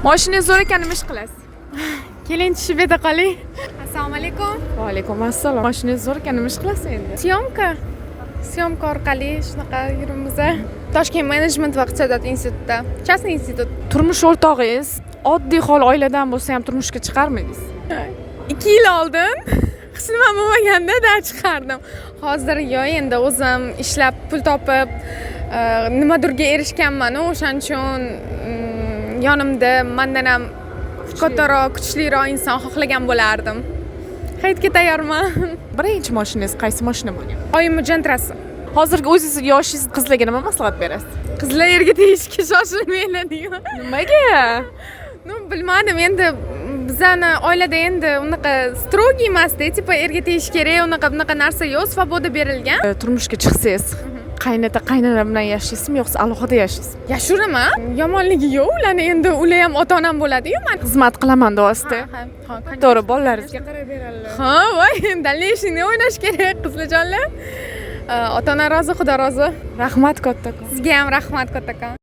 Moshinangiz zo'r ekan, nima ish qilasiz? Keling, tushib keta qoling. Assalomu alaykum. Va alaykum assalom. Moshinangiz zo'r ekan, nima ish qilasiz endi? Съёмка. Съёмка orqali shunaqa yuribmiz. Toshkent menejment va iqtisodiyot institutida. Частный institut. Turmush o'rtog'ingiz oddiy hol oiladan bo'lsa ham turmushga chiqarmidingiz? 2 yil oldin hech nima bo'lmaganda da chiqardim. Hozir yo endi o'zim ishlab, pul topib, nimadirga erishganman, o'shaning uchun yonimda mandan ham kattaroq, kuchliroq inson xohlagan bo'lardim. Hayotga tayyorman. Birinchi moshinangiz qaysi mashina bo'lgan? Oyimni Gentrasi. Hozirgi o'zingiz yoshingiz qizlarga nima maslahat berasiz? Qizlar, erga tegishga shoshilmanglar deyman. Nimaga? Ну, bilmadim endi, bizani oilada endi unaqa строгий emasda, типа erga tegish kerak, unaqa bunaqa narsa yo'q, свобода berilgan. Turmushga chiqsangiz, qaynota qaynona bilan yashaysizmi yoki alohida yashaysizmi? Yashiraman, yomonligi yo'q ularni, endi ular ham ota onam bo'ladiyu man. Xizmat qilaman deyapsizda. Ha. To'g'ri, bolalaringizga qarab beradilar. Ha, voy, дальнейший ni o'ylash kerak, qizlarjonlar. Ota ona rozi, Xudo rozi. Rahmat kattakon. Sizga ham rahmat kattakon.